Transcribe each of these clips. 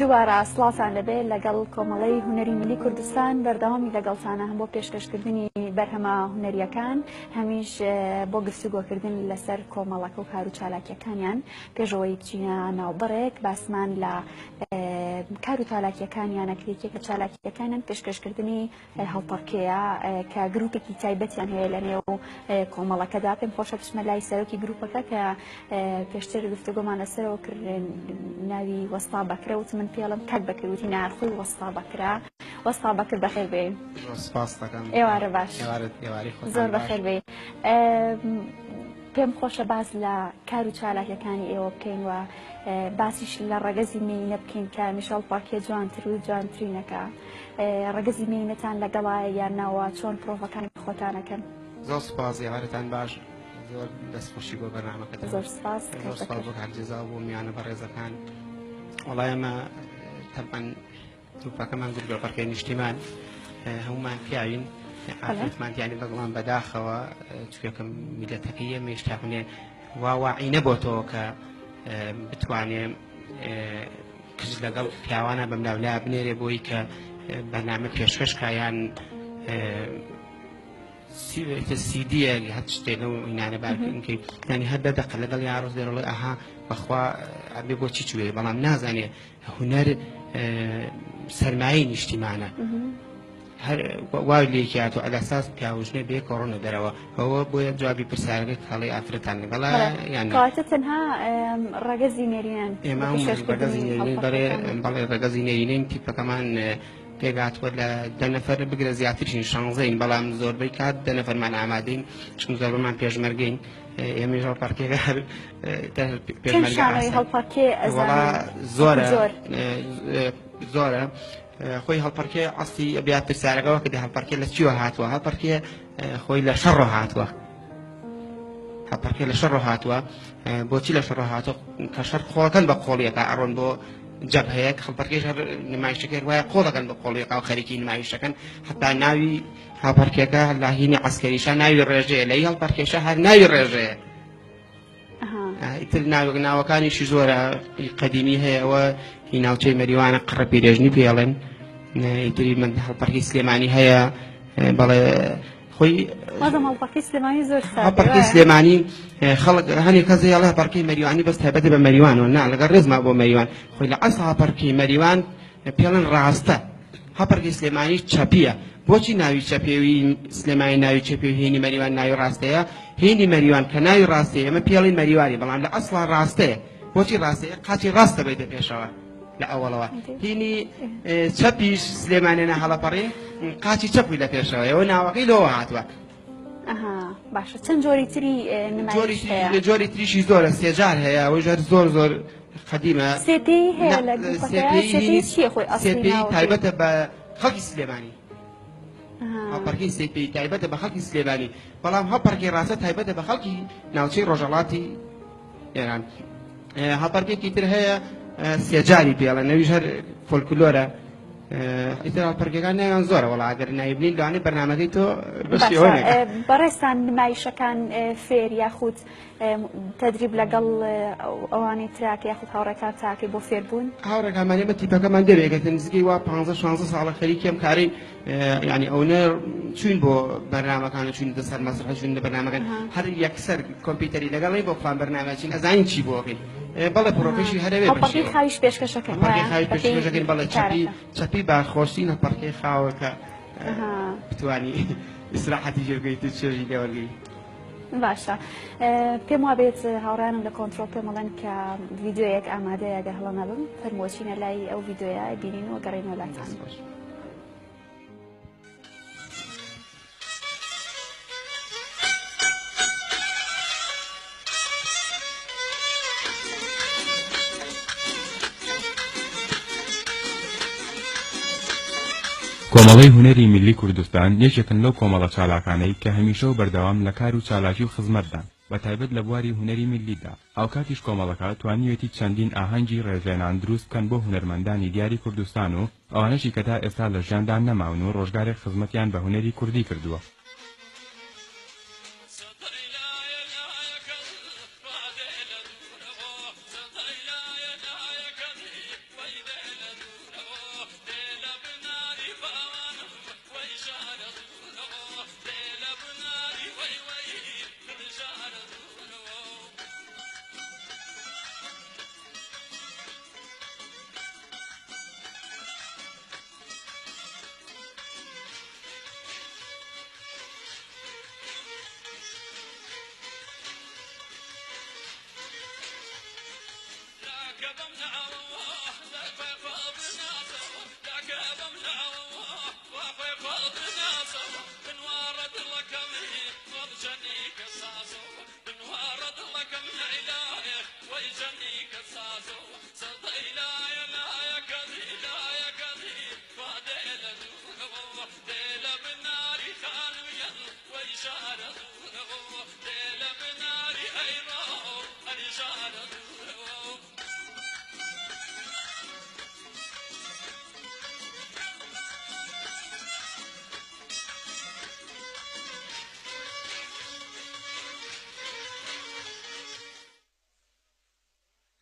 دووبارە سڵاوتان لەبێ لەگەڵ کۆمەڵەی هونەری میلی کوردستان بەردەوامی لەگەڵتانە هەم بۆ پێشکەشکردنی بەرهەمە هونەریەکان هەمیش بۆ گفتوگۆکردن لەسەر کۆمەڵەکە و کار و چالاکیەکانیان پێشەوەی بچینە ناوبڕێک باسمان لە کار و چالاکیەکانیانە کرێکێک لە چالاکیەکانیان پێشکەشکردنی هەڵپەڕکێیە کە گروپێکی تایبەتیان هەیە لە نێو کۆمەڵەکەدا. پێم خۆشە بچمە لای سەرۆکی گروپەکە کە پێشتر گفتوگۆمان لەسەرەوە کرد، ناوی وەستا بەکرە. وتم من پێڵم کاک بەکر، وتی نا خۆی وەستا بەکرە. وەستا بەکر بەخێر بێی. زۆر سپاس دەکەم. ئێوارە باش. ئێوارەی خۆتان زۆر بەخێر بێی. پێم خۆشە باس لە کار و چالاکیەکانی ئێوە بکەین و باسیش لە ڕەگەزی مێینە بکەین کە میشەڵ پاکێ جوانتر و جوانترینەکە. ڕەگەزی مێینەتان لەگەڵایە یان نا و چۆن پرۆڤەکانی خۆتان ئەکەن؟ زۆر سپاس، ئێوارەتان باش. زۆر دەستخۆشی بۆ بەرنامەکەتان. زۆر سپاس. زۆر سپاس بۆ کاک جێزا و بۆ میوانە بەڕێزەکان. وەڵای ئێمە تەبعەن گروپەکەمان گروپە پەڕکەی نیشتیمان هەمومان پیاوین ئافرەتمان دیانی بەگوڵان بەداخەوە چکێکم میلەتەکەی ئێمە هێشتا هونێ وا واعی نەبۆتەوە کە بتوانێ کچ لەگەڵ پیاوانە بەملاولا بنێرێ بۆی کە بەرنامە پێشکەش کا یان سیدیە هەر شتێک لەو ئینانە بارکەی ینی هەر دە دەقە لەگەڵ یاڕۆز دێرڵێ ئەها بەخوا ئەبێ بۆچی چوێ بەڵام نازانێ هونەر سەرمایەی نیشتیمانە هەر وا لێکیات و ئەلاساس پیاوژنە بێ کۆڕۆنە دەرەوە ئەوە بۆیە جوابی پرسیارەکە کاڵی ئافرەتان لەگەڵا یان کەواتە تەنها ڕەگەزی نێرینەن ئێمە ڕەگەزی نێرینەین بەڵێ بەڵێ ڕەگەزی نێرینەین تیپەکەمان پێکهاتووە لە دە نەفەر بگرە زیاترشین شانزەین بەڵام زۆربەی کات دە نەفەرمان ئامادەین چون زۆربەمان پێشمەرگەین ئێمەش هەڵپەڕکێ هەر پێشمەرگە هەڵپەڕکێ وەڵا زۆرە زۆرە خۆی هەڵپەڕکێ ئەستی بیا پرسیارەکەەوە کە هەڵپەڕکێ لە چیوە هاتووە هەڵپەڕکێ خۆی لە شەڕ هاتووە هەڵپەڕکێ لە شەڕ هاتووە بۆچی لە شەڕ هاتووە کە شەڕ خۆڵەکەن بە قۆڵیەکە ئەڕۆن بۆ جەبهەیەک هەڵپەڕکێش هەر نمایشەکە وایە قۆڵەکەن بە قۆڵیەکە و خەریکی نمایشەکەن حتا ناوی هەڵپەڕکێکە لە هینی عەسکەریشا ناوی ڕێژەیە لە هی هەڵپەڕکێشە هەر ناوی ڕێژەیە ئیتر ناوێک ناوەکانیشی زۆرە قەدیمی هەیە ئەوە هی ناوچەی مەریوانە قڕە پیرێژنی پێڵێن ئیتری من هەڵپەڕکی سلێمانی هەیە بەڵێ خۆی هەڵپەڕکی سلێمانی زۆر هەڵپەڕکی سلێمانی خەڵک هەنێک کەس هەیە هەڵپەڕکی مەریوانی بەس تایبەتە بە مەریوانەوە نا لەگەڵ ڕێزما بۆ مەریوان خۆی لە ئەسڵ هەڵپەڕکی مەریوان پێڵێن ڕاستە هەپەڕکی سلێمانی چەپیە بۆچی ناوی چەپێوی سلێمانی ناوی چەپی و هینی مەریوان ناوی ڕاستەیە هینی مەریوان کە ناوی ڕاستەیە ئێمە پێڵی مەریوانی بەڵام لە ئەسڵا ڕاستەیە بۆچی ڕاستەیە قاچی ڕاستە بێتە پێشەوە لە ئەوەڵەوە هینی چەپیش سلێمانێ نە هەڵەپەڕین قاچی چەپی لە پێشەوە ئەوە ناوەکەی لەوە هاتووە باشە چەند جۆری تری نمایش هەیە؟ جۆری تریشی زۆرە سێجار هەیە ئەوەی ژەر زۆر زۆر قەدیمە سێپێی هەیە لە گروپەکە سێپێی چییە خۆی ئەسڵی سێپێی تایبەتە بە خەڵکی سلێمانی هەڵپەڕکێی سێپێی تایبەتە بە خەڵکی سلێمانی بەڵام هەڵپەڕکێی ڕاستە تایبەتە بە خەڵکی ناوچەی ڕۆژهەڵاتی ئێران هەڵپەڕکێکی تر هەیە سێجاری پێڵێن ئەویش هەر فۆلکلۆرە ئیتر هەڵپەڕکێکان ناویان زۆرە وەڵا ئەگەر ناوی بنین لەوانەیە بەرنامەکەی تۆ بەشی ئەوە نەکا. بەڕێزتان نمایشەکان فێر یاخود تەدریب لەگەڵ ئەوانەی تراکە یاخود هاوڕێکان تاکەی بۆ فێربوون؟ هاوڕێکانمان ئێمە تیپەکەمان دەوێت کە نزیکەی وا 15 16 ساڵە خەریکی ئەم کارەی یعنی ئەونە چوین بۆ بەرنامەکان و چوین دەسەر مەسرح چوین لە بەرنامەکان هەر یەکسەر کۆمپیوتەری لەگەڵی بۆ فلان بەرنامە چین ئەزانین چی بۆ ئەکەین بەڵێ پرۆفیشی هەرەوێ هەڵپەڕکێی خاویش پێشکەشەکەن هەڵپەڕکێی خاویش پێشکەشەکەین بەڵێ چەپی چەپی بارخۆشترین هەڵپەڕکێی خاوەکە بتوانی ئیسراحەتی لێ بکەیت و چێژی لێ وەرگری. باشە پێم وابێت هاوڕیانم لە کۆنترۆڵ پێم ئەڵێن کە ڤیدیۆیەک ئامادەیە گەر هەڵە نەبم فەرمووەچینە لای ئەو ڤیدیۆیە بینین و گەڕێنەوە لاتان. کۆمەڵەی هونەری میللی کوردستان یەکێکن لەو کۆمەڵە چالاکانەی کە هەمیشە و بەردەوام لە کار و چالاکی و خزمەتدان، بە تایبەت لە بواری هونەری میللیدا. هاوکاتیش کۆمەڵەکە توانیوێتی چەندین ئاهەنگی ڕێزلێنان دروست بکەن بۆ هونەرمەندانی دیاری کوردستان و ئەوانەشی کە تا ئێستا لە ژیاندا نەماون و ڕۆژگارێک خزمەتیان بە هونەری کوردی کردووە.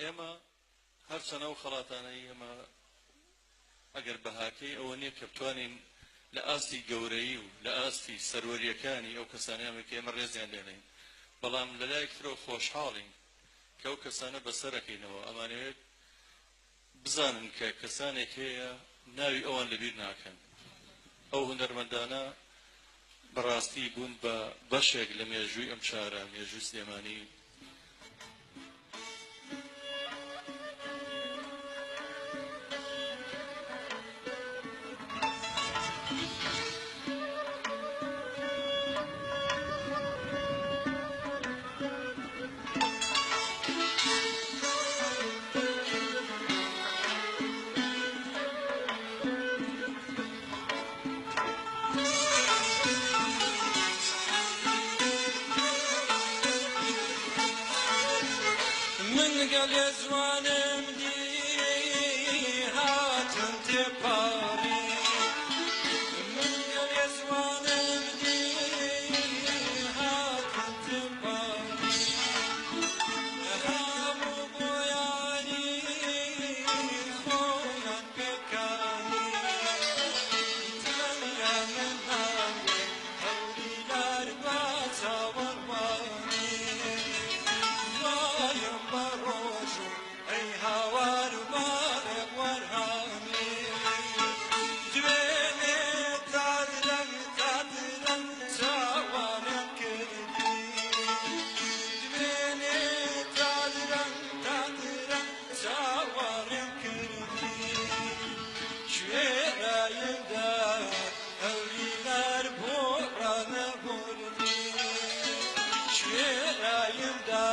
ئێمە هەرچەنە ئەو خەڵاتانەی ئێمە ئەگەر بەهاکەی ئەوە نییە کە بتوانین لە ئاستی گەورەیی و لە ئاستی سەروەرییەکانی ئەو کەسانەیان کە ئێمە ڕێزیان لێنین، بەڵام لە لایەک ترەوە خۆشحاڵین کە ئەو کەسانە بەسەرەکەینەوە. ئەمانەوێت بزانن کە کەسانێک هەیە ناوی ئەوان لەبیر ناکەن. ئەو هونەرمەندانە بەڕاستی بوون بە بەشێک لە مێژووی ئەم شارە، مێژووی سلێمانی. من گەلێ زوانم دی هاتم تێپەڕی، من گەلێ زوانم دی هاتم تێپەڕی، هەموو بۆیانی خۆیان پێکانی، تەنیا من هەموو هەوری لار بە چاوەڕوانی، وایم بە ڕۆژ و ئەی هاوار وارێ وەرهامی، دوێنێ تا درەنگ تا درەنگ چاوەڕێم کردی، دوێنێ تا درەنگ تا درەنگ چاوەڕێم کردی، کوێرایمدا هەوری لار بۆ ڕانەبوردی، کوێرایمدا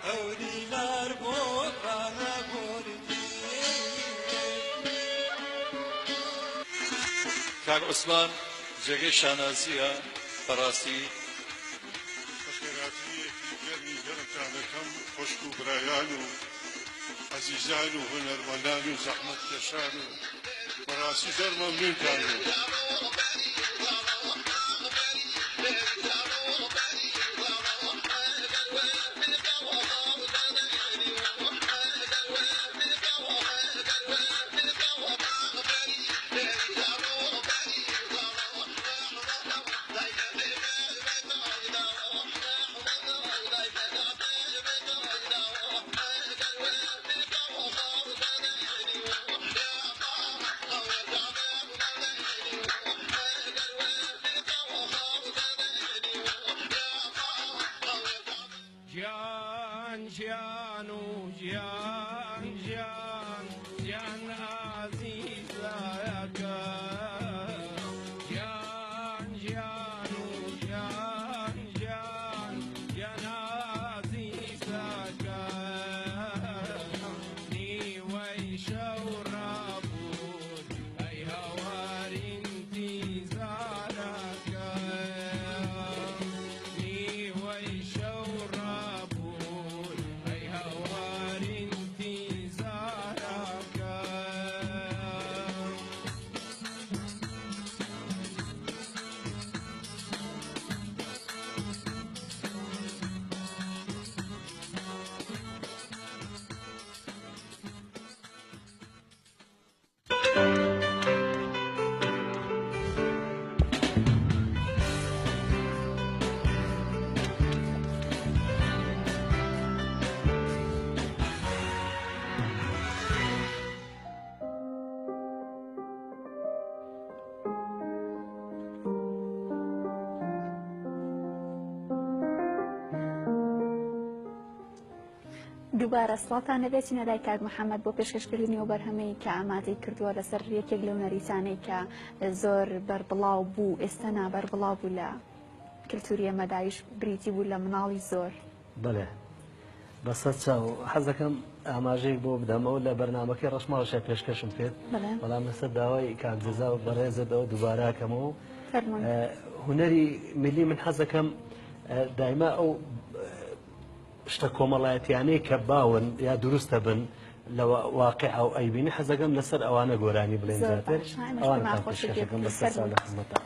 هەوری لار بۆ ڕانەبوردی. کاک عوسمان جێگەی شانازییە بەڕاستی. بەخێرهاتنیەکی گەرمی گەرمتان دەکەم خوشک و برایان و ئەزیزان و هونەرمەندان و زەحمەتکێشان و بەڕاستی زۆر مەمنونتان بووم. دووبارە سڵاوتان لێبێت چینە لای کاک محەممەد بۆ پێشکەشکردنی ئەو بەرهەمەی کە ئامادەی کردووە لەسەر یەکێک لەو نەریتانەی کە زۆر بەربڵاو بوو ئێستا نا بەربڵاو بوو لە کللتوری ئەمەدایش بریتی بوو لە مناڵی زۆر. بەڵێ بەسەر چاو حەزەکەم ئاماژەیەک بۆ بدەمەوە لە بەرنمەکەی ڕەشماڵشە پێشکەشم کرد بەڵام لەسەر داوای کاک جەزا و بەڕێزت ئەوە دووباراکەمەوە هونەری میلی من حەزەکەم دایما ئەو شتە کۆمەڵایەتیانەی کە باون یا دروستە بن لە واقع ئەو ئەیبینی حەزەکەم لەسەر ئەوانە گۆرانی بڵێن زیاتر ئەوانەتان پێشکەشەکەم بەسەر چاو لە خزمەتان.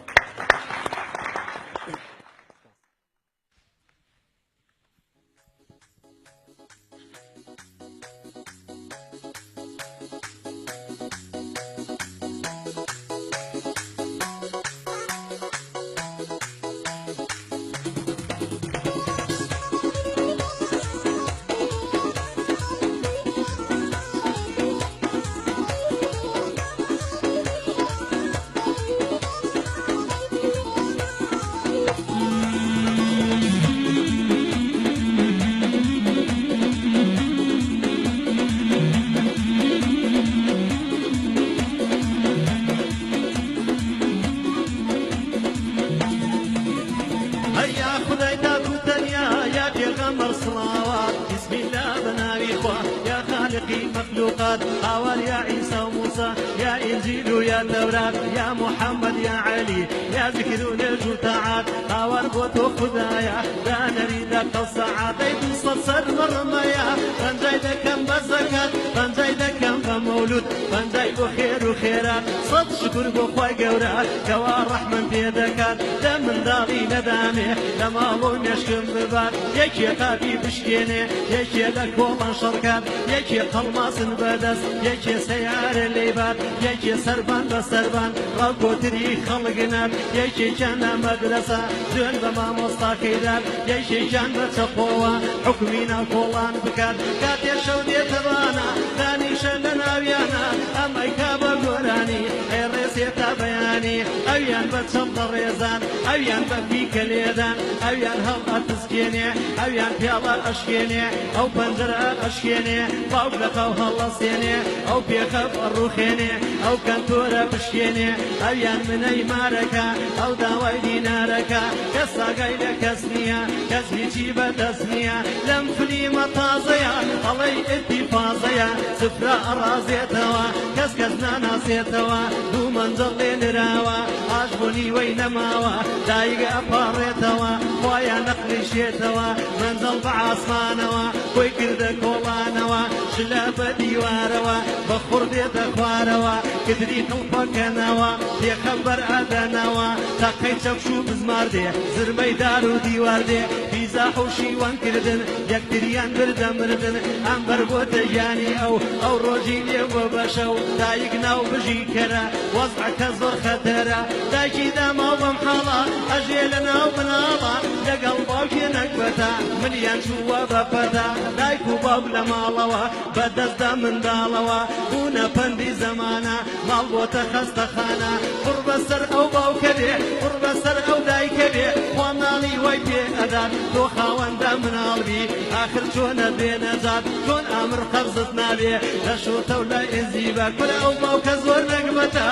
هەی یا خودای تاک و تەنیا یا پێغەمبەر سڵاوات بسم اللە بە ناوی خوا یا خالقی مەخلوقات هاوار یا عیسا و موسا یا ئینجیل و یا تەورات یا محەممەد یا عەلی یا زیکر و نوێژ و تاعات هاوار بۆ تۆ خودایە دانەری دەقە و سەعات ئەی 200 سەر مڕمەیە پەنجای دەکەم بە زەکات پەنجای دەکەم بە مەولود پەنجای بۆ خێر و خێرات سەد شوکر بۆ خوای گەورە کەوا ڕەحمم پێ دەکات دە منداڵی نەدامێ لە ماڵ و مێشکم ببات یەکێ قاپی بشکێنێ یەکێ لە کۆڵان شەڕکات یەکێ قەڵماسن بەدەست یەکێ سەیارە لێی بات یەکێ سەربان بە سەربان ڕاو کۆتری خەڵک نات یەکێکیان لە مەدرەسە جوێن بە مامۆستاکەی دات یەکێکیان بە چەقۆوە حوکمی ناو کۆڵان بکات کاتێ شەو دێتە بانە دانیشە لە ناویانە ئەمەی کا بە گۆرانی ئەی ڕێزێ تا بەیانی ئەویان بە چەپڵە ڕێزان ئەویان بە فیکە لێدان ئەویان هەڵ ئەتسکێنێ ئەویان پیاڵە ئەشکێنێ ئەو پەنجەرە ئەشکێنێ باوک لە خەو هەڵەسێنێ ئەو پێخەف ئەڕوخێنێ ئەو کەنتۆرە بشکێنێ ئەویان منەی مارەکە ئەو داوای دینارەکە کەس ئاگای لە کەس نییە کەس هیچی بەدەست نییە لەم فلیمە تازەیە ئەڵێی ئیتیفازەیە سفرە ئەڕازێتەوە کەس کەس ناناسێتەوە دوو مەنجەڵ لێ نراوە ئاش بۆ نیوەی نەماوە دایک ئەپاڕێتەوە خوایە نەقلیشێتەوە مەنجەڵ بە عاسمانەوە خۆی کردە کۆڵانەوە شلە بە دیوارەوە بە خوڕ دێتە خوارەوە کتری قڵپەکەنەوە پێخەمبەر ئەدەنەوە تەقەی چەکش و بزمار دێ زرمەی دار و دیوار دێ بیزاح و شیوەن کردن یەکتریان بردە مردن ئەم بەر بۆتە گیانی ئەو ئەو ڕۆژی لێ بۆ بەشەو دایک ناو بژی کەرە وەزعەکە زۆر خەتەرە دایکی داماو بەم حاڵە ئەژێ لە ناو مناڵە لەگەڵ باوکێ نەگبەتە ملیان چووە بە پەتە دایک و باوک لە ماڵەوە بە دەستدا منداڵەوە بوونە پەندی زەمانە ماڵ بۆتە خەستەخانە قوڕ بەسەر ئەو باوکە بێ قوڕ بەسەر ئەو دایکە بێ خوا مناڵی وای پێ ئەدات تۆ خاوەن دە مناڵ بی ئاخر چۆنە بێ نەجات چۆن ئامر قەرزت نابێ لە شۆتە و لە ئێزیبە کورە ئەو باوکە زۆر نەگبەتە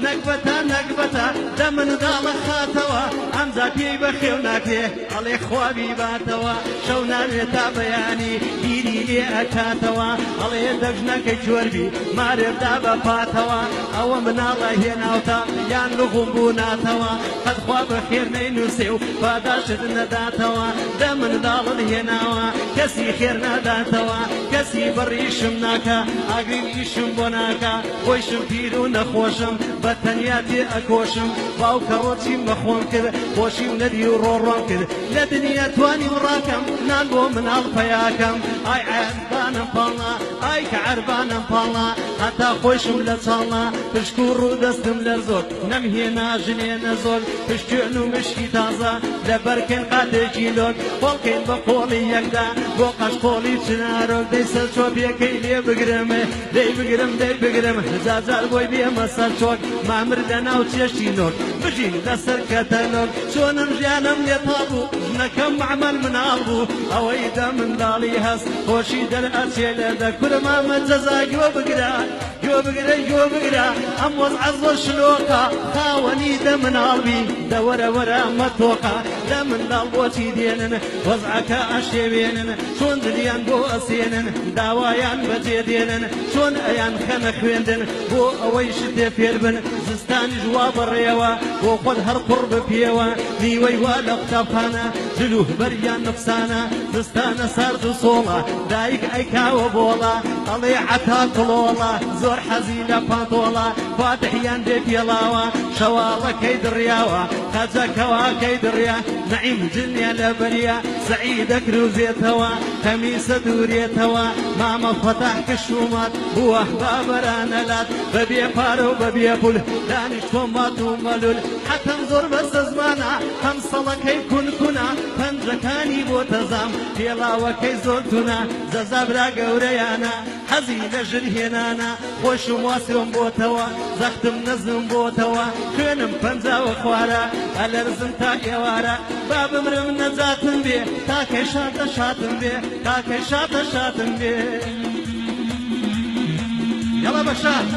نەگبەتە نەگبەتە دە منداڵە خاتەوە ئەمجا پێی بەخێو ناکرێ ئەڵێ خوا بیباتەوە شەو ناوێ تا بەیانی بیری لێ ئەکاتەوە ئەڵێ دەژنەکە کوێر بی مارێ دا بە پاتەوە ئەوە مناڵە هێناوتە یان نغوم بووناتەوە قەت خوا بە خێر نەینووسێ و پاداشت نەداتەوە دە منداڵت هێناوە کەسی خێر ناداتەوە کەسی بڕیشم ناکا ئاگرین ئیشم بۆ ناکا خۆیشم پیر و نەخۆشم بە تەنیا تێ ئەکۆشم باوکە ڕۆچیم بە خۆم کرد خۆشیم نەدی و ڕۆڕۆم کرد لە دنیا توانیم ڕاکەم نان بۆ مناڵ پەیاکەم ئای عەربانم پاڵنا ئای کە عەربانم پاڵنا هەتا خۆیشم لە چاڵنا پشک و ڕوو دەستم لەرزۆک نەمهێنا ژنێ نەزۆک پشتێن و مشکی تازە لەبەرکەین قاتێکی لۆک قۆڵکەین بە قۆڵی یەکدا بۆ قەشقۆڵی چنارۆک دەی سەر چۆپیەکەی لێ بگرم دەی بگرم دەی بگرم جاجار بۆی بێمە سەر چۆک مامر لە ناو چێشتی نۆک بژین لەسەر کەتەلۆک چۆنم ژیانم لێ تاڵ بوو ژنەکەم مەعمەل مناڵ بوو ئەوەی دە منداڵی هەست خۆشی دەر ئەچێ لە دە کورە مامە جەزا گوێ بگرە گوێ بگرە گوێ بگرە ئەم وەزعە زۆر شلۆقە خاوەنی دە مناڵ بی دە وەرە وەرە مەتۆقە دە منداڵ بۆچی دێنن وەزعەکە ئەشێوێنن چۆن دلیان بۆ ئەسێنن داوایان بەجێ دێنن چۆن ئەیان خەنە خوێندن بۆ ئەوەی شتێ فێر بن زستانیش وا بەڕێوە بۆ خۆت هەر قوڕ بپێوە نیوەی وا لە قوتابخانە جل و بەریان نوقسانە زستانە سارد و سۆڵە دایک ئەیکاوە بۆڵە ئەڵێ عەتا کڵۆڵە زۆر حەزی لە پانتۆڵە فاتحیان بێ پێڵاوە شەواڵەکەی دڕیاوە خەجەکەواکەی دڕیا نەعیم جنیان لە بەریە سەعیدە کروزێتەوە خەمیسە دوورێتەوە مامە فەتاح کشومات بووە بابەرانە لات بەبێ پارە و بەبێ پول دانیشتۆ مات و مەلول حەتەم زۆر بەسە زمانە هەم سەڵەکەی کونکونە پەنجەکانی بۆ تەزام پێڵاوەکەی زۆر تونە جەزا برا گەورەیانە حەزی لە ژن هێنانە خۆشم واسیۆم بۆتەوە زەختم نەزم بۆتەوە خوێنم پەنجاوە خوارە ئەلەرزم تا ئێوارە با بمرم نەجاتم بێ تاکەی شاتە شاتم بێ تاکەی شاتە شاتم بێ یەڵا بەشات.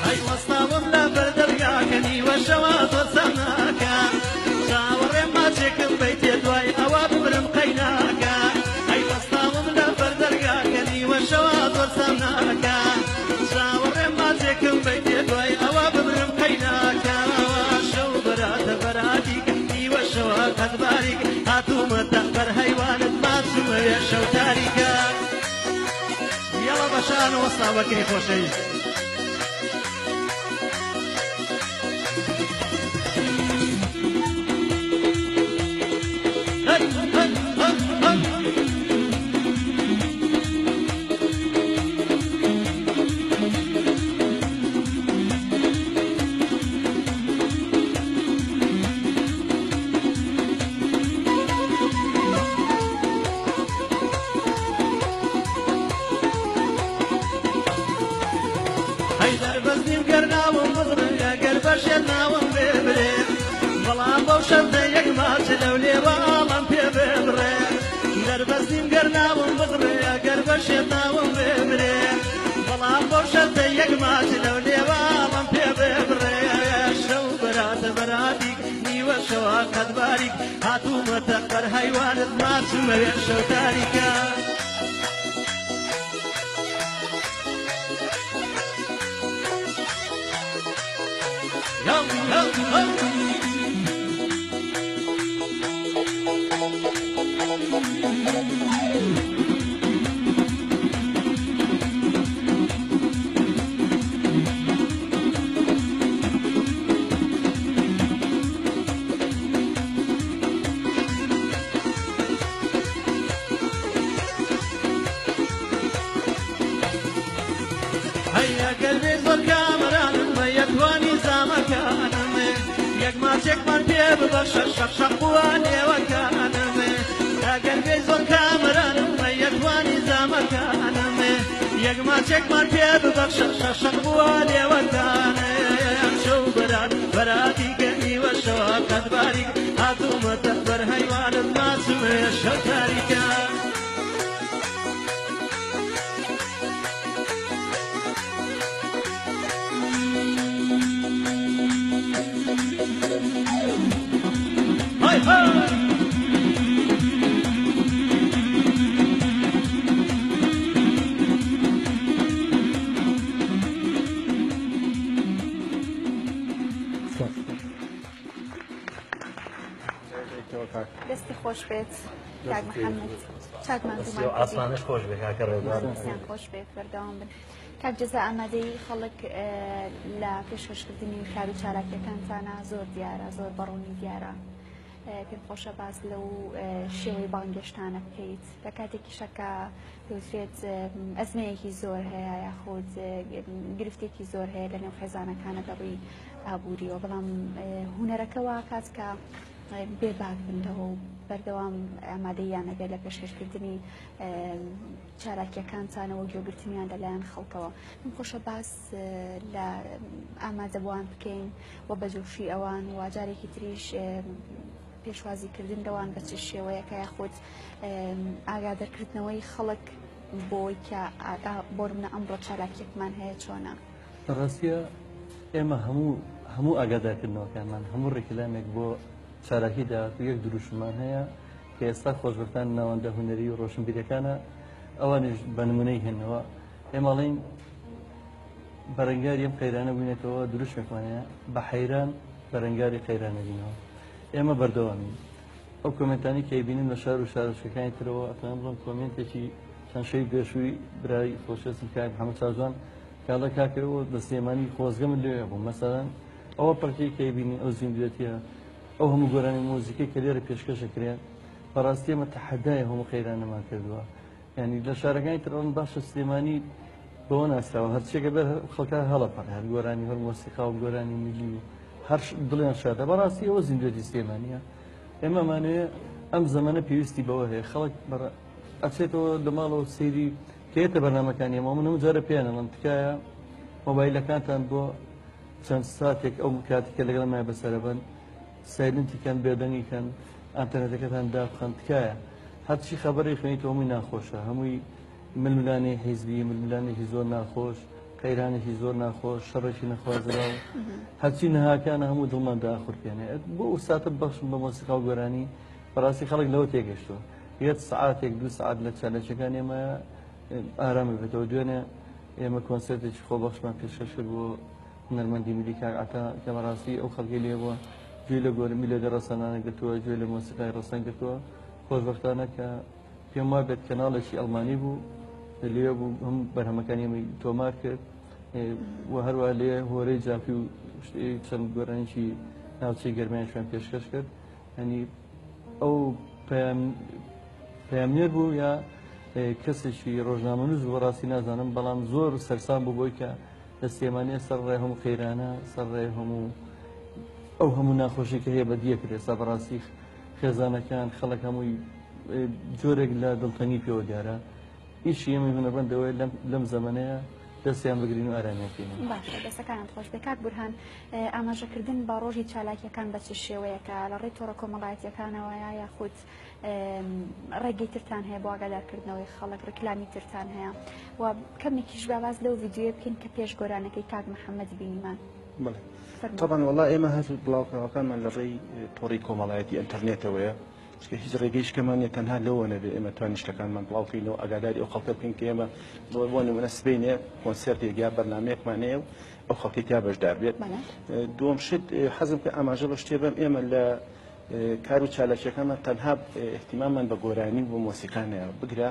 ئەی وەستاوم لە بەردەرگاکە نیوە شەوە زۆر سەمناکە چاوەڕێم ماچێکم بەیتێ دوای ئەوە ببرم قەیناکە ئەی وەستاوم لە بەردەرگاکە نیوە شەوە زۆر سەمناکە چاوەڕێم ماچێکم بەیتێ دوای ئەوە ببرم قەیناکە شەو بەراتە بەراتیک نیوە شەوە قەد باریک هاتوومەتە بەر هەیوانت ماچمەوێ شەو تاریکە یەڵا بەشان وەستا بەکری خۆشەویست. هەی هەی هەی هەی. هەی دەربەستیم گەر ناوم بزڕێ ئەگەر بەشێت ناوم ببرێ بەڵام بەو شەردە یەک ماچ لەو لێوە ئاڵم پێ ببڕێ دەربەستیم گەر ناوم بزڕێ ئەگەر بەشێت ناوم ببرێ بەڵام بەو شەردە یەک ماچ لەو لێوە ئاڵم پێ ببڕێ شەو بەراتە بەراتیک نیوە شەوە قەد باریک هاتوومەتە بەر هەیوانت ماچمەوێ شەو تاریکە. يلا يلا يلا. هەیە قەلبی زۆر کامەرانم مەیەتوانی زامەکانم یەک ماچێکمان پێ ببەخشە شەق شەق بووە لێوەکانم ئەگەر بێ زۆر کامەرانم مەیەتوانی زامەکانم یەک ماچێکمان پێ ببەخشە شەق شەق بووە لێوەکانم شەو بەرات بەراتی کە نیوە شەوە قەد باریک هاتوومەتە بەر هەیوانت ماچمێ شەو تاریکە. هاي هاي. دەستی خۆش بێت. کاک محەممەد چاکمان دەستی و ئاسمانش خۆش بێ کاکە ڕێبوار. دەستیان خۆش بێت بەردەوام بن. کاک جەزا ئامادەی خەڵک لە پێشکەشکردنی کار و چالاکیەکانتانە زۆر دیارە زۆر بەڕوونی دیارە پێم خۆشە باس لەو شێوەی بانگێشتانە بکەیت لە کاتێکیشە کە پێوترێت ئەزمەیەکی زۆر هەیە یاخود گرفتێکی زۆر هەیە لە نێو خێزانەکانە لە ڕووی ئابووریەوە بەڵام هونەرەکە واکات کە بێ باک بن لەوە و بەردەوام ئامادەییان هەبێت لە پێشکەشکردنی چالاکیەکانتانەوە گوێگرتنیان لەلایەن خەڵکەوە. پێم خۆشە باس لە ئامادەبووان بکەین و بە جۆشی ئەوان و جارێکی تریش پێشوازیکردن لەوان بە چ شێوەیەکە یاخود ئاگادارکردنەوەی خەڵک بۆی کە ئاگا بۆ منە ئەمڕۆ چالاکیەکمان هەیە چۆنە؟ لە ڕاستیە ئێمە هەموو هەموو ئاگادارکردنەوەکانمان هەموو ڕیکلامێک بۆ چالاکی داهاتوو یەک دروشممان هەیە کە ئێستا خۆشبەختان ناوەندە هونەری و ڕۆشنبیرەکانە ئەوانیش بە نمونەی هێنەوە ئێمە ئەڵێین بەرەنگاری ئەم قەیرانە بووینەتەوە دروشمێکمان هەیە بە حەیران بەرەنگاری قەیرانە بینەوە ئێمە بەردەوامین ئەو کۆمێنتانی کە ئەیبینم لە شار و شارۆچکەکانی ترەوە ئەتوانم بڵێم کۆمێنتێکی چەند شەوی پێشووی برای خۆشەویستم کاک محەممەد چاوجوان کاڵە کاکە ئەوە لە سلێمانی خۆزگە من لەوێ بووم مەسەلەن ئەوە پڕکەی کە ئەیبینی ئەو زیندوێتیە ئەو هەموو گۆرانی مۆزیکەی کە لێرە پێشکەشەکرێن بەڕاستی ئێمە تەحەدای هەموو قەیرانەمان کردووە یعنی لە شارەکانی تر ئەڵێن باشە سلێمانی بەوە ناسراوە هەرچیەکە بێت خەڵکە هەڵەپەڕێ هەر گۆرانی هەر مۆسیقا و گۆرانی میلی و هەر دڵیان شادە بەڕاستی ئەوە زیندوێتی سلێمانیە ئێمەمانەیە ئەم زەمەنە پێویستی بەوە هەیە خەڵک ئەچێتەوە لە ماڵەوە سەیری کێتە بەرنامەکانی ئێمە من هەموو جارە پێیان ئەڵێم تکایە مۆبایلەکانتان بۆ چەند ساتێک ئەو کاتی کە لەگەڵ مای بەسەرەبەن silent ی کەن بێدەنگی کەن ئەنتەرنێتەکەتان دابخەن تکایە هەرچی خەبەری خوێنیتەوە هەمووی ناخۆشە هەمووی ململانێی حیزبی ململانێکی زۆر ناخۆش قەیرانێکی زۆر ناخۆش شەڕێکی نەخوازراو هەرچی نەهاکانە هەموو دڵمان داخورپێنێ بۆ ئەو ساتە بەخشم بە مۆسیقا و گۆرانی بەڕاستی خەڵک لەوە تێگەشتووە یەک سعاتێک دوو سعات لە چالاکیەکان ئێمە ئارام بێتەوە دوێنێ ئێمە کۆنسێرتێکی خۆبەخشمان پێشکەش کرد بۆ هونەرمەندی میلی کاک عەتا کە بەڕاستی ئەو خەڵکی لێ بووە گوێی لە گۆرانی میلۆدی ڕەسەنانە گرتووە گوێی لە مۆسیقای ڕەسەن گرتووە خۆشبەختانە کە پێم وا بێت کەناڵێکی ئەڵمانی بوو لێ بوو هەم بەرهەمەکانی ئێمەی تۆمار کرد و هەروە لێ هۆرەی جافی و چەند گۆرانیی ناوچەی گەرمیانیشیان پێشکەش کرد ینی ئەو پەیامنێر بوو یا کەسێکی ڕۆژنامەنووس بوو بەڕاستی نازانم بەڵام زۆر سەرسام بوو بۆی کە لە سلێمانیە سەر ڕێ هەموو قەیرانە سەر ڕێ هەموو ئەو هەموو ناخۆشی کە هەیە بەدیە کرێ سا بەڕاستی خێزانەکان خەڵک هەمووی جۆرێک لە دڵتەنگی پێوە دیارە ئیشی ئێمەی هونەرمەند ئەوەیە لەم زەمەنەیە دەستیان بگرین و ئارامیان بکەینەوە. باشە دەستەکانت خۆش بێ کاک بورهان ئاماژەکردن بە ڕۆژی چالاکیەکان بە چ شێوەیەکە لە ڕێی تۆڕە کۆمەڵایەتیەکانەوەیە یاخود ڕێگەی ترتان هەیە بۆ ئاگادارکردنەوەی خەڵک ڕیکلامی ترتان هەیە و کەمێکیش با باس لەو ڤیدیۆیە بکەین کە پێش گۆرانەکەی کاک محەممەد بینیمان. بەڵێ تەبعەن وەڵا ئێمە هەر بڵاوکراوەکانمان لە ڕێی تۆڕی کۆمەڵایەتی ئینتەرنێتەوەیە چونکە هیچ ڕێگەی شکەمان نیە تەنها لەوە نەبێ ئێمە توانین شتەکانمان بڵاو کەینەوە ئاگاداری ئەو خەڵکە بکەین کە ئێمە بۆ نمونە سبەینێ کۆنسێرتێک یا بەرنامەیەکمان هەیە و ئەو خەڵکی تیا بەشدار بێت دووەم شت حەزم کە ئاماژە بە شتێ بەم ئێمە لە کار و چالاکیەکانمان تەنها احتیماممان بە گۆرانی و بە مۆسیقا نەیە بگرە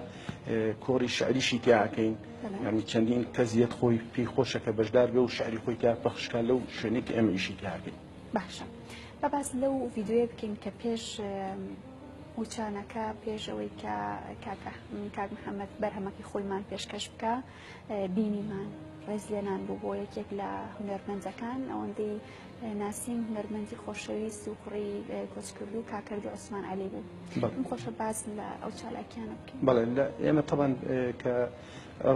کۆڕی شعریشی تیاکەین یعنی چەندین کەس یەت خۆی پێی خۆشە کە بەشدار بێ و شعری خۆی تیا پەخشکا لەو شوێنێک کە ئێمە ئیشی تیاکەین. باشە با باس لەو ڤیدیۆیە بکەین کە پێش وچانەکە پێش ئەوەی کە کاک محەممەد بەرهەمەکەی خۆیمان پێشکەش بکە بینیمان ڕێزلێنان بوو بۆ یەکێک لە هونەرمەندەکان ئەوەندەی ناسیم هونەرمەندی خۆشەویست و کوڕی کۆچکردوو کاکەردی عوسمان عەلی بوو. پێم خۆشە باس لە ئەو چالاکیانە بکەین. بەڵێ ئێمە تەبعەن کە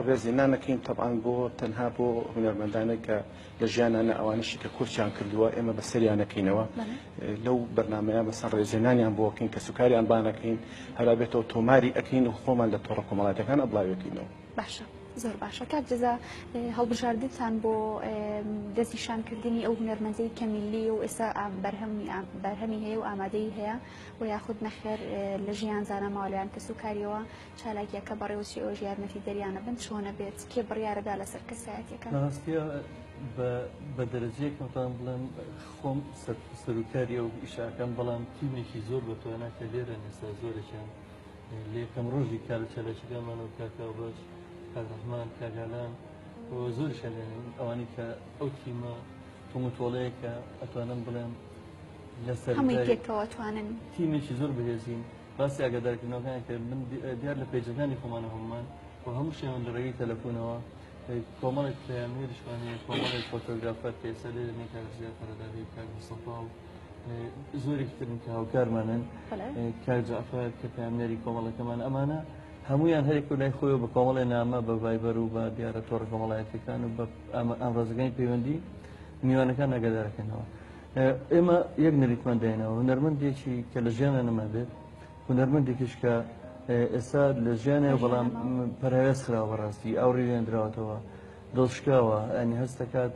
ڕێزلێنان ئەکەین تەبعەن بۆ تەنها بۆ هونەرمەندانێک کە لە ژیانانە ئەوانەشی کە کۆچیان کردووە ئێمە بەسەریان نەکەینەوە لەو بەرنمەیە مەسەن ڕێزلێنانیان بۆ ئەکەین کەسوکاریان بانەکەین هەرا بێتەوە تۆماری ئەکەین و خۆمان لە تۆڕە کۆمەڵاتەکان ئەبڵاوێکینەوە. باشە زۆر باشە کاک جەزا هەڵبژاردنتان بۆ دەستنیشانکردنی ئەو هونەرمەندەی کە میللی و ئێستا بەرهەمی هەیە و ئامادەی هەیە و یاخود نەخێر لە ژیان زانا ماوە لەلایەن کەسوکاریەوە چالاکیەکە بەڕێوەچی ئەوەش یارمەتی دەریانە بن چۆنە بێت کێ بڕیارەدا لەسەر کەسایەتیەکە؟ لە ڕاستیە بە دەرەجەیەک نەتوانم بڵێم خۆم سەروکاری ئەو ئیشاکەم بەڵام تیمێکی زۆر بەتوانا کە لێرە ئێستا زۆرێکیان لە یەکەم ڕۆژی کار و چالاکیەکانمانەوە کاک هاوبەش، کاک ڕەحمان، کاک ئالان و زۆریشیان لێنین ئەوانەی کە ئەو تیمە توموتۆڵەیە کە ئەتوانم بڵێم لە هەمووی سەرەتای پێکەوە توانن تیمێکی زۆر بەهێزین. باسی ئاگادارکردنەوەکان کرد من دیار لە پەیجەکانی خۆمانە هەموومان و هەموو شێوان لە ڕێگەی تەلەفۆنەوە کۆمەڵێک پەیامنێریشمان هەیە، کۆمەڵێک فۆتۆگرافەر کە ئێستا لێرە نییە، کاک زیاد قەرەداغی و کاک مستەفا و زۆرێکی ترن کە هاوکارمانن، کاک جەعفەر کە پەیامنێری کۆمەڵەکەمان، ئەمانە هەمویان هەرێک و لای خۆی بە کۆمەڵێ نامە بە ڤایبەر و بە دیارە تۆڕە کۆمەڵایەتیەکان و بە ئامرازەکانی پەیوەندی میوانەکان ئاگادارەکەنەوە. ئێمە یەک نەریتمان داینەوە، هونەرمەندێکی کە لە ژیانە نەمابێت، هونەرمەندێکیش کە ئێستا لە ژیانە بەڵام پەراوێز خراوە، بەڕاستی ئاوڕی لێندراوەتەوە، دڵشکاوە، ئەنی هەستەکات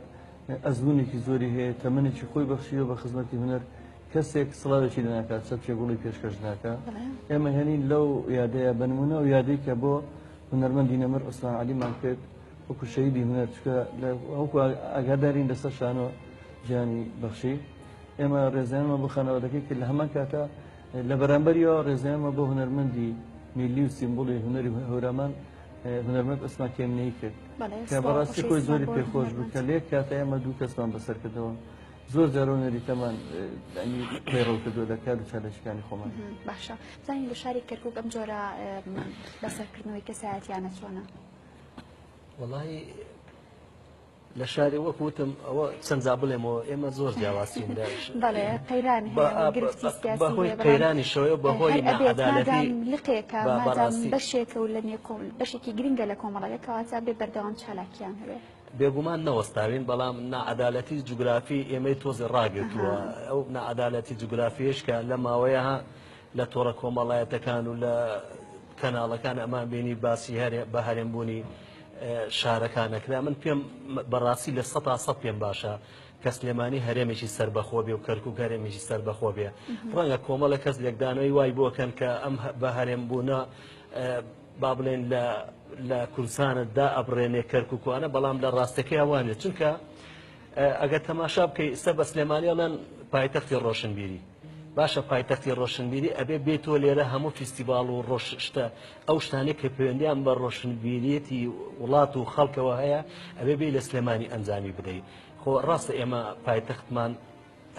ئەزمونێکی زۆری هەیە، تەمەنێکی خۆی بەخشیوە بە خزمەتی هونەر، کەسێک سڵاوێکی لێ ناکات، چەپکێ گوڵی پێشکەش ناکا. ئێمە هێنین لەو یادەیە بە نمونە و یادەی کە بۆ هونەرمەندی نەمر عوسمان عەلیمان کرد وەکو شەهیدی هونەر، چونکە وەکو ئاگادارین لەسەر شانۆ گیانی بەخشی. ئێمە ڕێزیانمان بۆ خانەوادەکەی کرد، لە هەمان کاتە لە بەرامبەریەوە ڕێزیانمان بۆ هونەرمەندی میللی و سیمبولی هونەری هەورامان هونەرمەند عوسمان کێمنەیی کرد کە بەڕاستی خۆی زۆری پێخۆش بوو کە لە یەک کاتە ئێمە دوو کەسمان بەسەر کردەوە. زۆر جار ئەو نەریتەمان پەیڕەو کردووە لە کار و چالاکیەکانی خۆمان. باشە بزانین لە شاری کەرکووک ئەم جۆرە بەسەرکردنەوەی کەسایەتیانە چۆنە؟ وەڵی لە شاری وەک وتم ئەوە چەند جا بڵێمەوە ئێمە زۆر جیاوازین لە بەڵێ قەیران هەیە گرفتی سیاسی بەهۆی قەیرانیشەوە بەهۆی هەر ئەبێت ناعەدالەتی مادام لقێکە مادام بەڕاستی بەشێکە و لە نێو بەشێکی گرنگە لە کۆمەڵەکە کەواتە بێ بەردەوام چالاکیان هەبێ. بێگومان نەوەستاوین، بەڵام ناعەدالەتی جوگرافی ئێمەی تۆزێ ڕاگرتووە. ئەو ناعەدالەتی جوگرافیەش کە لە ماوەیە لە تۆڕە کۆمەڵایەتەکان و لە کەناڵەکان ئەمان بینی باسی هەرێ بە هەرێمبوونی شارەکان نەکرا. من پێم بەڕاستی لە 100% پێم باشە کە سلێمانی هەرێمێکی سەربەخۆ بێ و کەرکوک هەرێمێکی سەربەخۆ بێ. ڕەنگە کۆمەڵە کەس لێکدانەوەی وای بۆکەن کە ئەم بە هەرێم بوونە با بڵێن لە لە کوردستانت دا ئەبڕێنێ کەرکوکوانە، بەڵام لە ڕاستەکەی وانێ. چونکە ئەگەر تەماشا بکەی ئێستا بە سلێمانی ئەڵێن پایتەختی ڕۆشنبیری. باشە پایتەختی ڕۆشنبیری ئەبێ بێت تۆ لێرە هەموو فیستیڤاڵ و ڕۆشتە ئەو شتانەی کە پەیوەندیان بە ڕۆشنبیریەتی وڵات و خەڵکەوە هەیە ئەبێ بێ لە سلێمانی ئەنجامی بدەیت. خۆ ڕاستە ئێمە پایتەختمان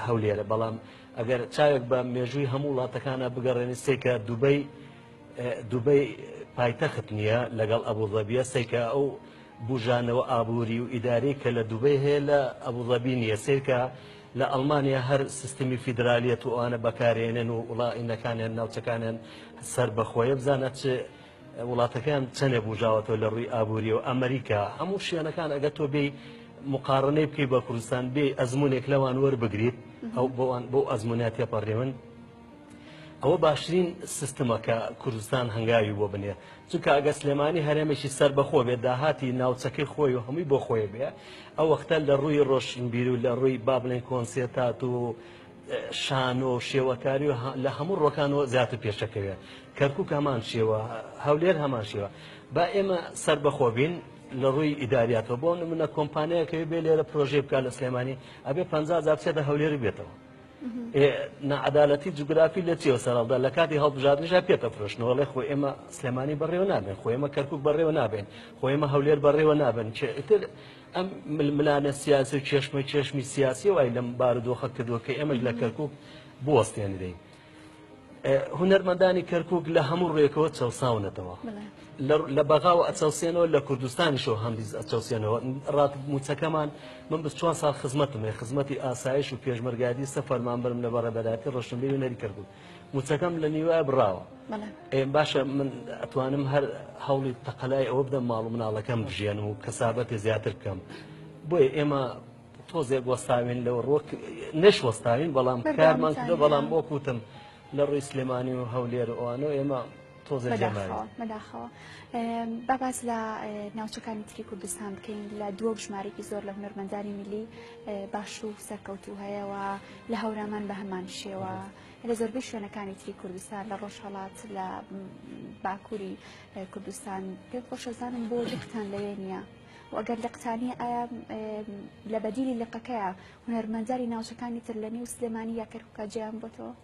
هەولێرە، بەڵام ئەگەر چاوێک بە مێژووی هەموو وڵاتەکانە بگەڕێنی سێکە دوبەی دوبەی پایتەخت نییە لەگەڵ ئەبوزەبیە، سێکە ئەو بژانەوە ئابووری و ئیداری کە لە دوبەی هەیە لە ئەبوزەبی نییە. سێکە لە ئەڵمانیا هەر سیستمی فیدرالیەت و ئەوانە بەکارێنن و وڵائینەکانیان ناوچەکانیان سەر بەخۆیە، بزانە چ وڵاتەکان چەندێ بژاوەتەوە لە ڕووی ئابووری و ئەمریکا هەموو شوێنەکان. ئەگەر تۆ بێی مقارنەی بکەی بە کوردستان بێ ئەزمونێک لەوان وەربگریت ئەو بۆوان بۆ ئەزمونیا تێپەڕیون، ئەوە باشترین سیستمە کە کوردستان هەنگاوی بۆ بنێ. چونکە ئەگەر سلێمانی هەرێمێکی سەربەخۆ بێت داهاتی ناوچەکەی خۆی و هەمووی بۆ خۆی بێ، ئەو وەختە لە ڕووی ڕۆشنبیر و لە ڕووی با بڵێن کۆنسێرتات و شانۆ و شێوەکاری و لە هەموو ڕۆکانەوە زیاتر پێشەکەوێت. کەرکوک هەمان شێوە، هەولێر هەمان شێوە. با ئێمە سەربەخۆ بین لە ڕووی ئیداریاتەوە. بۆ نمونە کۆمپانیایەکەوێ بێ لێرە پرۆژەی بکات لە سلێمانی ئەبێ 50 جار بچێتە هەولێر بێتەوە. ناعەدالەتی جوگرافی لە چیەوە سەرهەڵدا؟ لە کاتی هەڵبژاردنیشا پێتە فرۆشتنەوە ئەڵێ خۆ ئێمە سلێمانی بەڕێوە نابێن، خۆ ئێمە کەرکوک بەڕێوە نابێن، خۆ ئێمە هەولێر بەڕێوە نابن. ئیتر ئەم ململانە سیاسی و کێشمە کێشمی سیاسی وای لەم بارودۆخە کردووە کە ئێمەش لە کەرکوک بوەستێنرین. هونەرمەندانی کەرکوک لە هەموو ڕێکەوە چەوساونەتەوە، لە بەغاوە ئەچەوسێنەوە، لە کوردستانیشەوە هەندیز ئەچەوسێنەوە. ڕاتب موچەکەمان من 24 ساڵ خزمەتم هەیە، خزمەتی ئاسایش و پێشمەرگایەتی سە فەرمانبەرم لە بەڕێبەرایەتی ڕۆشنبیری هونەری کەرکوک، موچەکەم لە نیوە بڕاوە. باشە من ئەتوانم هەر هەوڵی تەقەلای ئەوە بدەم ماڵ و مناڵەکەم بژێنم و کەسابەتی زیاتر بکەم. بۆیە ئێمە تۆزێک وەستاوین لەو ڕۆک نەش وەستاوین، بەڵام کارمان کردو، بەڵام بۆ کوتم لە ڕووی سلێمانی و هەولێر و ئەوانەوە ئێمە تۆزێک جێماوین. بەداخەوە با باس لە ناوچەکانی تری کوردستان بکەین. لە دووەک ژمارێکی زۆر لە هونەرمەندانی میللی باش و سەرکەوتوو هەیە و لە هەورامان بە هەمان شێوە، لە زۆربەی شوێنەکانی تری کوردستان، لە ڕۆژهەڵات، لە باکووری کوردستان. پێم خۆشە زانم بۆ لقتان لەوێ نییە؟ و ئەگەر لقتانیە ئایا لە بەدیلی لقەکەیە هونەرمەندانی ناوچەکانی تر لە نێو سلێمانی یا کەرکووکا جێیان بۆتەوە؟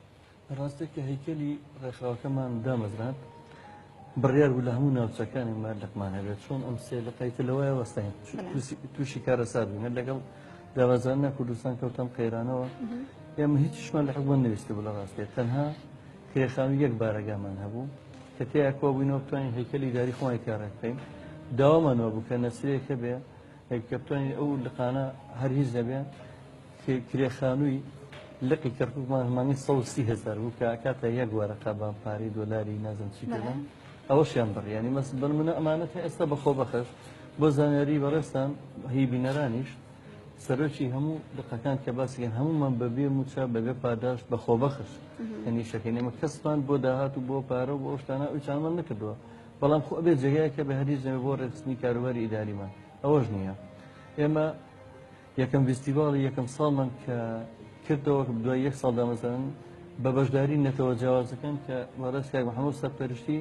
ڕاستە کە هەیکەلی ڕێکخراوەکەمان دامەزراند. بڕیار بوو لە هەموو ناوچەکانی مە لقمان هەبێت، چۆن ئەم سێ لقەی تر لەوایە وەستاین تووشی کارەسات بووین. هەر لەگەڵ دامەزراندنا کوردستان کەوتەم قەیرانەوە، ئێمە هیچیشمان لە حکومەت نەویستبوو لە ڕاستیە، تەنها کرێخانوو یەک بارەگامان هەبوو کە تێیا کۆبووینەوە بتوانین هەیکەلی ئیداری خۆمانی تیا ڕێک بخەین. داوامان وابوو کە نەسرەیەک هەبێ کە بتوانین ئەو لقانە هەر هیچ نەبێ. کرێخانووی لقی کەرکووکمان مانگی 130,000 بوو کە ئەکاتە یەک وەرەقە بە پارەی دۆلاری نازم چی کردن، ئەوەشیان بڕی. ینی مەس بنمونە ئەمانە تا ئێستا بە خۆبەخش. بۆ زانیاری بەڕێزتان هی بینەرانیش، سەرۆکی هەموو لقەکان کە باسیکەن هەموومان بەبێ موچە بەبێ پاداشت بە خۆبەخش یعنی شەکەین. ئێمە کەسمان بۆ داهات و بۆ پارە و بۆ ئەو شتانە ئەو چانمان نەکردووە، بەڵام خۆ ئەبێ جێگایەکە بە هەریز نەبێ بۆ ڕێکخستنی کاروباری ئیداریمان، ئەوەش نییە. ئێمە یەکەم ڤیستیڤاڵی یەکەم ساڵمان کە کردەوە دوای یەک ساڵ دامەزران بە بەشداری نەتەوە جیاوازەکان کە بەڕێز کاک محەممەد سەرپەرشتی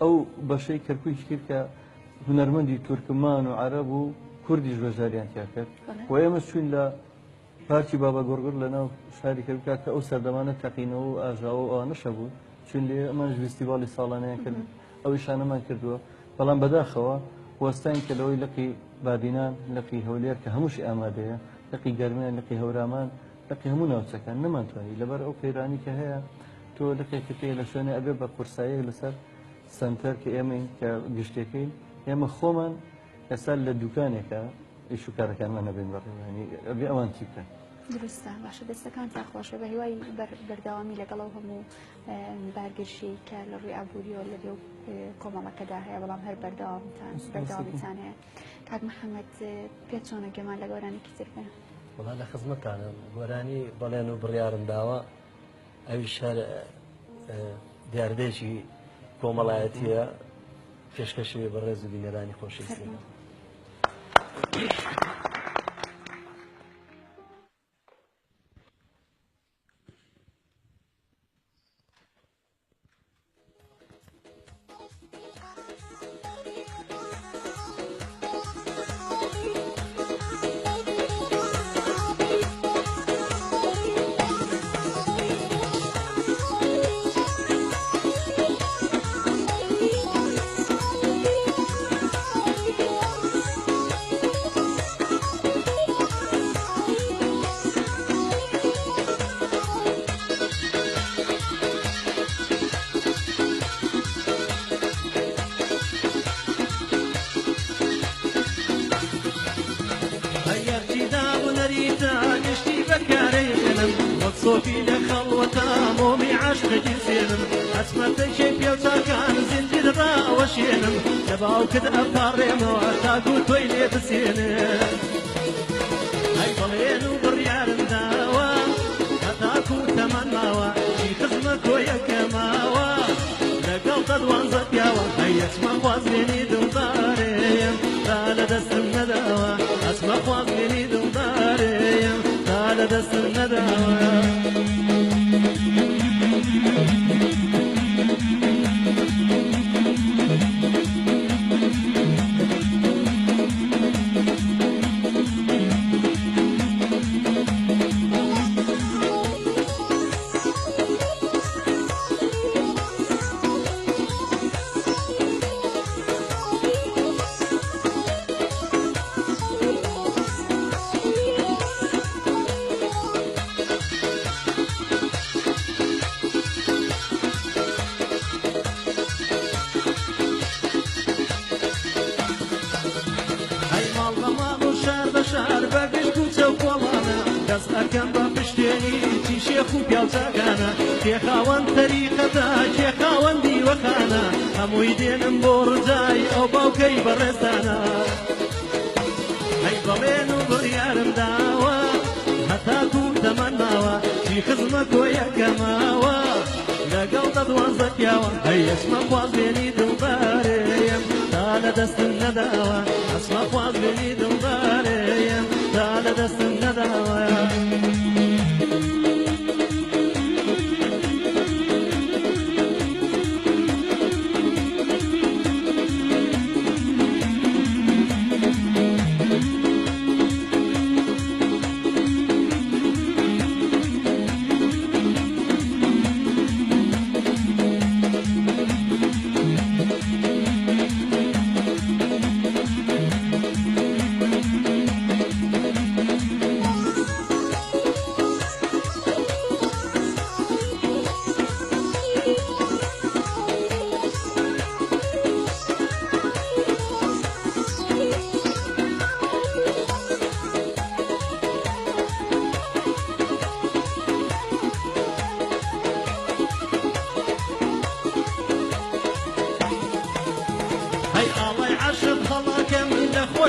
ئەو بەشەی کەرکووکی کرد کە هونەرمەندی تورکمان و عەرەب و کوردیش بەشداریان تیا کرد و ئێمە چوین لە پارکی بابا گۆڕگوڕ لە ناو شاری کەرکووک کە ئەو سەردەمانە تەقینەوە و ئاژاوە و ئەوانەش هەبوو، چوین لێ ئەمانش ڤیستیڤاڵی ساڵانەیان کرد، ئەو ئیشانەمان کردووە. بەڵام بەداخەوە وەستاین کە لەوەی لقی بادینان، لقی هەولێر کە هەمووشی ئامادەیە، لقی گەرمیان، لقی هەورامان، لقی هەموو ناوچەکان نەمانتوانی لەبەر ئەو قەیرانی کە هەیە. تۆ لقێکت هەیە لە شوێنێ ئەبێ بە قورساییەک لەسەر سەنتەر کە ئێمەین کە گشتەکەین، ئێمە خۆمان ئێستا لە دوکانێکە ئیش و کارەکانمان نەبین بەڕێوە، یعنی ئەبێ ئەوان چی بکەن؟ دروستە، باشە، دەستەکانتان خۆشە. بە هیوای بەردەوامی لەگەڵ ئەو هەموو بارگرژی کە لە ڕووی ئابووریەوە لە نێو کۆمەڵەکەدا هەیە، بەڵام هەر بەردەوامیتان هەیە. کاک محەممەد، پێ چۆنە گوێمان لە گۆرانێکی تر بێ؟ وەڵا لە خزمەتانم. گۆرانی بەڵێن و بڕیارم داوە، ئەویش هەر دیاردەیەکی کۆمەڵایەتیە، پێشکەشی بەڕێز و بینەرانی خۆشەویستی. سۆفی لە خەڵوەتا مۆمی عاشقێکی سێنم، ئەچمە تەکێ پێوچاکان زنجیر ڕاوەشێنم، لە باوکت ئەپاڕێمەوە تاکو تۆی لێ بسێنم. ئەی بەڵێن و بڕیارم داوە هەتاکو تەمەن ماوە، چی خزمە کۆیەکەماوە لەگەڵ دەدوانزە پیاوە. ئەی ئەچمە خوازبێنی دڵدارێم تا لە دەستم نەداوە، ئەچمە خوازبێنی دڵدارێم تا لە دەستم نەداوە. هەی ماڵ بە ماڵ و شار بە شار بە گشت کوچە و کۆڵانە، دەست ئەکەم بە پشتێنی چی شێخ و پیاوچاکانە، کێ خاوەن تەریقەتە کێ خاوەن دیوەخانە، هەمووی دێنم بۆ ڕجای ئەو باوکەی بەڕێزتانە. هەی بەڵێن و بڕیارم داوە هەتاکو تەمەن ماوە، چی خزمە کۆیەکەماوە لەگەڵ دەدوانزە پیاوە. هەی ئەچمە خوازبێنی دڵدارێم تا لە دەستم نەداوە، ئەچمە خوازبێنی دڵدارێم تا لە دەستم نەداوە.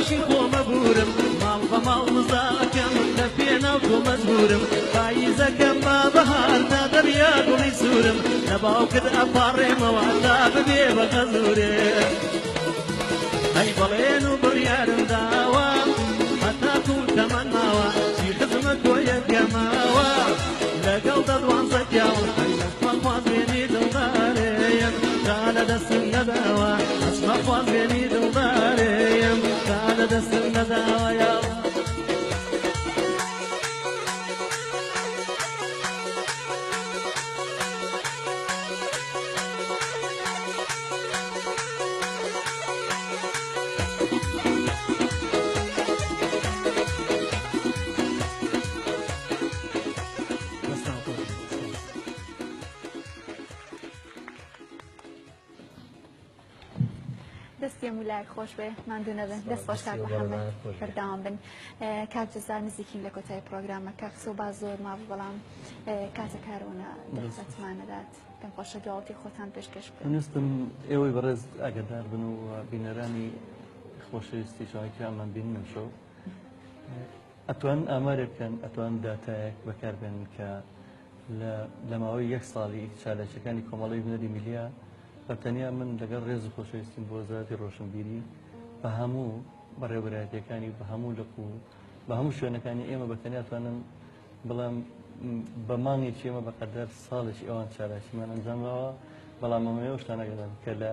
خۆشی خۆمە بورم ماڵ بە ماڵ نزاکەم لە پێناو تۆ مەجبورم پاییزەکەم با بەهار تا دەبیا گوڵی سوورم لە باوکت ئەپاڕێمەوە تا ببێ بە خەزوورێ ئەی بەڵێن و بڕیارم داوە هەتاکو تەمەن ماوە چی خزمەت بۆ یەکەماوە لەگەڵ دە دوانزە پیاوە ئەی ئەسمە خوازبێنی دڵدارێم تا لە دەستم نەداوە ئەسمە خوازبێنی دڵدارێم تا لە دەستم نەداوە یا دەستان خۆش بێت. دەستی هەموو لایەک خۆش بێ، ماندوو نەبن. دەست خۆش کاک محەممەد، بەردەوام بن. کاک جەزا نزیکین لە کۆتایی پرۆگرامەکە، قسە و باس زۆر مابوو بەڵام کاتەکە هەرەوەنە دەرفەتمان نەدات. پێم خۆشە دواوتی خۆتان پێشکەش بکەن. من ویستم ئێوەی بەڕێز ئاگادار بن و بینەرانی خۆشەویستی چاوی کرامان بینن ئەمشەو. ئەتوانن ئامارێک بکەن، ئەتوانن داتایەک بەکاربێنن کە لە ماوەی یەک ساڵی چالاکیەکانی کۆمەڵەی هونەری میلیا بە تەنیا من لەگەڵ ڕێز و خۆشەویستیم بۆ وەزارەتی ڕۆشنبیری بە هەموو بەڕێوەبەرایەتیەکانی و بە هەموو لق و بە هەموو شوێنەکانی ئێمە بە تەنیا توانم بڵێم بە مانگێکی ئێمە بەقەدەر ساڵێکی ئەوان چالاکیمان ئەنجامداوە. بەڵام ئەمە ئەو شتانە گەڵم کە لە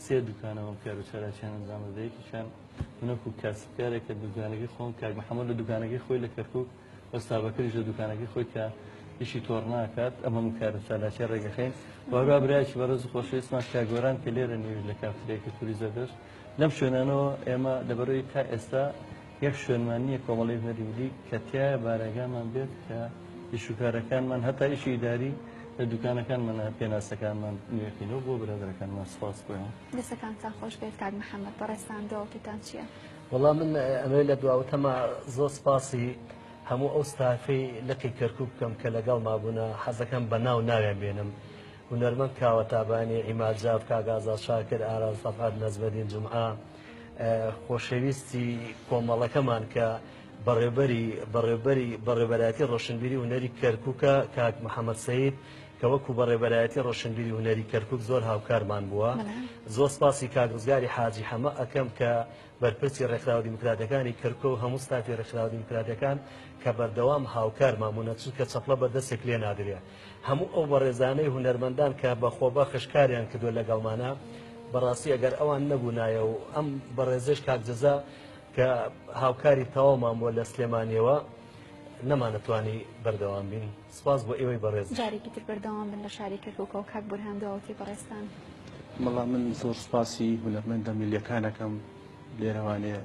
سێ دوکانەوە کار و چالاکیان ئەنجام دەدە. یەکێکیان من وەکو کاسبکارێک کە دوکانەکەی خۆم، کاک محەممەد لە دوکانەکەی خۆی لە کەرکووک، وەستا بەکریش لە دوکانەکەی خۆی کە ئیشی تۆڕ ناکات، ئەمە من کار و چالاکیە ڕێگەخەین. و هەروەها برایەکی بەڕێز و خۆشەویستمان کاک گۆران کە لێرە نیویش لە کافتریای کلتوری زەردەشت. لەم شوێنانەوە ئێمە لەبەرەوەی تا ئێستا یەک شوێنمان نییە کۆمەڵەی هونەری میللی کە تیایە بارەگامان بێت کە ئیش و کارەکانمان هەتا ئیشی ئیداری لە دوکانەکانمان پێناسەکانمان نوێکەینەوە بۆ برادەرەکانمان. سپاس بۆیان. دەستەکانتان خۆش بێت کاک محەممەد. بەڕێزتان دواوتتان چییە؟ وەڵا من ئەمەوێت لە دواوتەما زۆر سپاسی هەموو ئەو ستافەی لقی کەرکوک بکەم کە لەگەڵما بوونە، حەزەکەم بە ناو ناویان بێنم، هونەرمەند کاوە تابانی، عیماد جاف، کاک ئازاد شاکر، ئارام سەفعەت، نەجمەدین جومعە، خۆشەویستی کۆمەڵەکەمان کە بەڕێوبەری بەڕێوبەری بەڕێوبەرایەتی ڕۆشنبیری هونەری کەرکوکە کاک محەممەد سەید کە وەکو بەڕێوبەرایەتی ڕۆشنبیری هونەری کەرکوک زۆر هاوکارمان بووە. زۆر سپاسی کاک ڕزگاری حاجی حەمە ئەکەم کە بەرپرسی ڕێکخراوە دیموکراتەکانی کەرکوک و هەموو ستافی ڕێکخراوە دیموکراتەکان کە بەردەوام هاوکارمان بوونە، چونکە چەپڵە بە دەستێک لێ نادرێ. هەموو ئەو بەڕێزانەی هونەرمەندان کە بە خۆبەخش کاریان کردووە لەگەڵمانە، بەڕاستی ئەگەر ئەوان نەبوونایە و ئەم بەڕێزەش کاک جەزا کە هاوکاری تەواومان بووە لە سلێمانیەوە نەمانەتوانی بەردەوام بین. سپاس بۆ ئێوەی بەڕێز. جارێکی تر بەردەوام بن لە شاری کەرکوکەوە. کاک بورهان دواوتی بەڕێزتان. وەڵا من زۆر سپاسی هونەرمەندە میللیەکانەکەم لێرەوانێ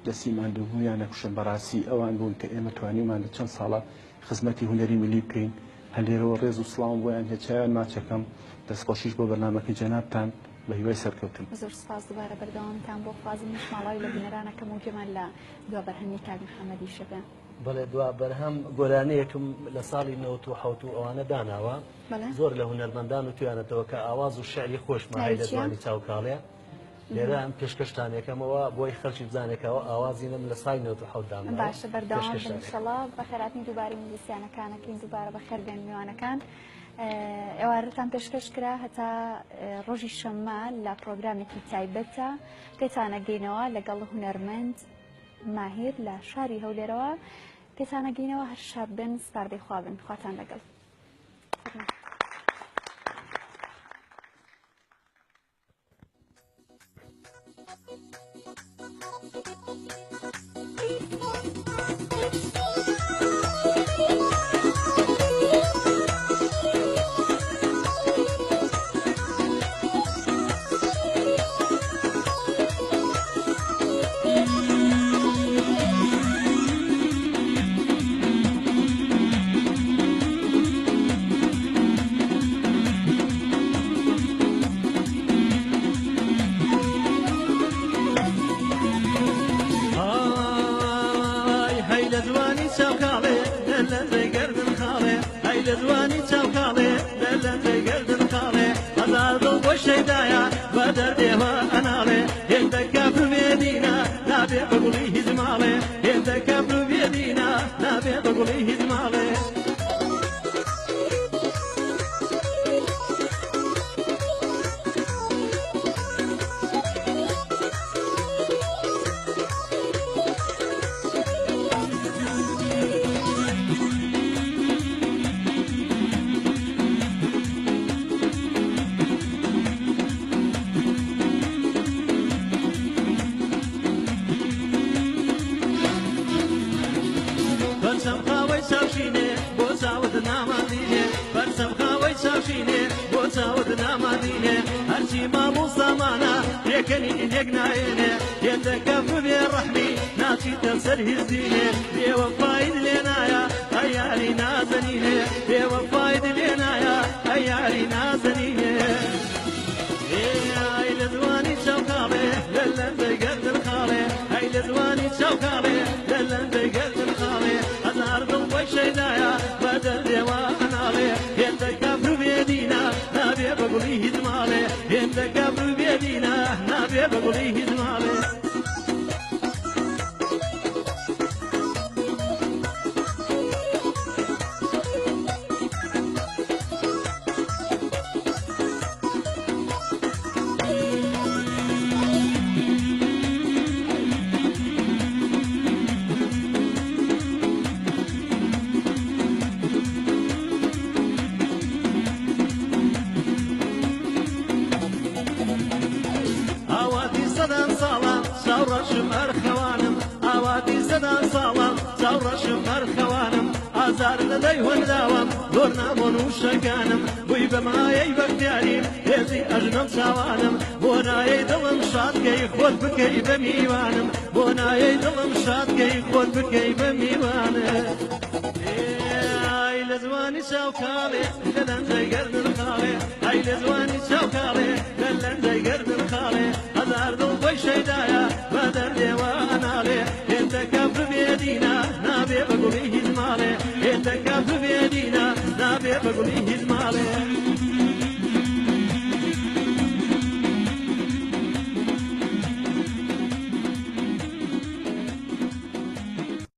دەستی ماندووبوونیان نەکوشن، بەڕاستی ئەوان بوون کە ئێمە توانیومان لە چەند ساڵە خزمەتی هونەری میللی بکەین. هەر لێرەوە ڕێز و سڵاوم بۆیان هەیە، چاویان ماچەکەم. دەستخۆشیش بۆ بەرنامەکەی جەنابتان، بە هیوای سەرکەوتن. زۆر سپاس، دووبارە بەردەوامیتان بۆ خوازم. منیش ماڵاوی لە بینەرانەکەم و گوێمان لە دوا بەرهەمی کاک محەممەدیشە بێ. بەڵێ دوا بەرهەم گۆرانییەکم لە ساڵی 97 و ئەوانە داناوە. زۆر لە هونەرمەندان و تویانەتەوە کە ئاواز و شعری خۆشمان هەیە لە جوانی چاوکاڵێ. لێرە ئەم پێشکەشتانێکەمەوە بۆی خەڵکی بزانێکەوە ئاوازی نم لە ساڵی 97 دامناوە. باشە بەردەوام بن ئینشەڵا. بەخێرهاتنی دووبارەی موزیسیانەکانەکەین، دووبارە بەخێر بێن میوانەکان. ئێوارەتان پێشکەش کرا هەتا ڕۆژی شەممە لە پرۆگرامێکی تایبەتە پێتانەگەینەوە لەگەڵ هونەرمەند ماهیر لە شاری هەولێرەوە پێتانەگەینەوە. هەر شاد بن، سپاردەی خوا بن، خواتان لەگەڵ. لە جوانی چاوکاڵێ لە گردن خاڵێ هەزار دڵ بۆ شەیدایە بە دەردێوە ئەناڵێ هێندە کافرمێدینە نابێ بە گوڵی. گوڵی هیچ ماڵێ. پەرچەم خاوەی چاوشینێ بۆ چاوت نامادینێ، پەرچەم خاوەی چاوشینێ بۆ چاوت نامادینێ، هەرچی ماڵ و سامانە پێکەنی لێک نایێنێ، هێندە کەف بێ ڕەحمی ناچیتە سەر هیچ دینێ، بێوەفایت لێ نایە ئەی یاری نازەنینێ، بێوەفایت لێ نایە ئەی یاری نازەنینێ. ئەی لە جوانی چاو خاڵێ لە لەنجەی گەردن خاڵێ، ئەی لە جوانی چاو خاڵێ لە لەنجەی گەردن خاڵێ، هەزار دڵ خۆی شەیدایە بە دەردێوە ئەناڵێ، هێندە کافر و بێدینە نابێ بە گوڵی هیچ ماڵێ، هێندە کافر و بێدینە نابێ بە گوڵی هیچ ماڵێ. ئاواتی سەدان ساڵان چاوڕەشم ئەرخەوانم، ئاواتی سەدان ساڵان چاوڕەشم ئەرخەوانم، ئازار نەدەی هۆنراوم زۆر نامۆن و شەکانم، بووی بە مایەی بەختیاریم هێزی ئەژنەم چاوانم، بۆ نایەی دڵم شادکەی خۆت بکەی بە میوانم، بۆ نایەی دڵم شادکەی خۆت بکەی بە میوانم. ئەی لە جوانی چاو کاڵێ لە لەنجەی گەردن خاڵێ، ئەی لە جوانی چاو کاڵێ لە لەنجەی گەردن خاڵێ، هەزار دڵ خۆی شەیدایە بە دەردێوە ئەناڵێ، هێندە کافر بێدینە نابێ بە گوڵی هیچ ماڵێ، هێندە کافر بێدینە نابێ بە گوڵی هیچ ماڵێ.